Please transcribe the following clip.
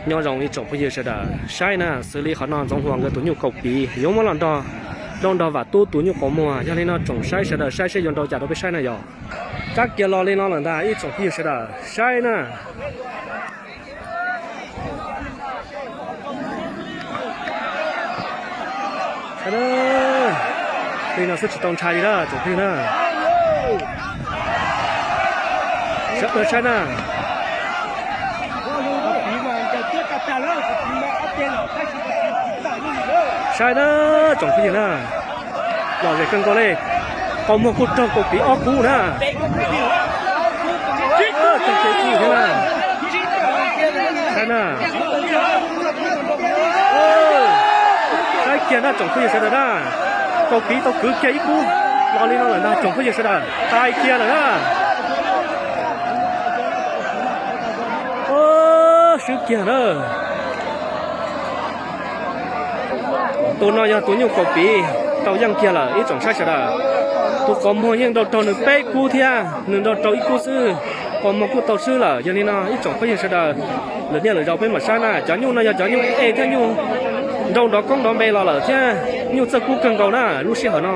Nyob zoo ib tsoom phooj ywg sawv daws, saib na, xws li qhov no Ntxoov Huas nkawd tus nyuj kaus piv yuav muab los nrog, nrog Vam Tub tus nyuj qau muag. Yog li no tsoom saib sawv daws saib seb yuav nrau cas rau peb saib na yog. Kab kiag los li no lawm ntag ib tsoom phooj ywg sawv daws, saib na. Saib na, li no xwb tsis tau ntshai li na tsoom phooj ywg na. Sawv daws saib na. Saib na, tsoom phooj ywg na, lom zem kawg nkaus li. Qau muag kuj raug kaus piv ob kub na. Raug kiag ib kub thiab na. Saib na. Saib kiag na tsoom phooj ywg sawv daws na. Kaus piv tau kwv kiag ib kub los li no lawm ntag tsoom phooj ywg sawv daws, tag kiag lawm na. Swb kiag na. Tus no yog tus nyuj kaus piv tau yeej kiag lawm ib tsoom saib sawv daws. Tus qau muag yeej nrau raug nws peb kub thiab, nws nrau raug ib kub xwb. Qau muag kuj tau swb lawm. Yog li no ib tsoom phooj ywg sawv daws, lwm niaj lwm zaus peb mam saib na. Cov nyuj no yog cov nyuj ej thiab nyuj nrau nrov koob nrov npe los lawm thiab nyuj txawj kub kawg nkaus na lub sij hawm no.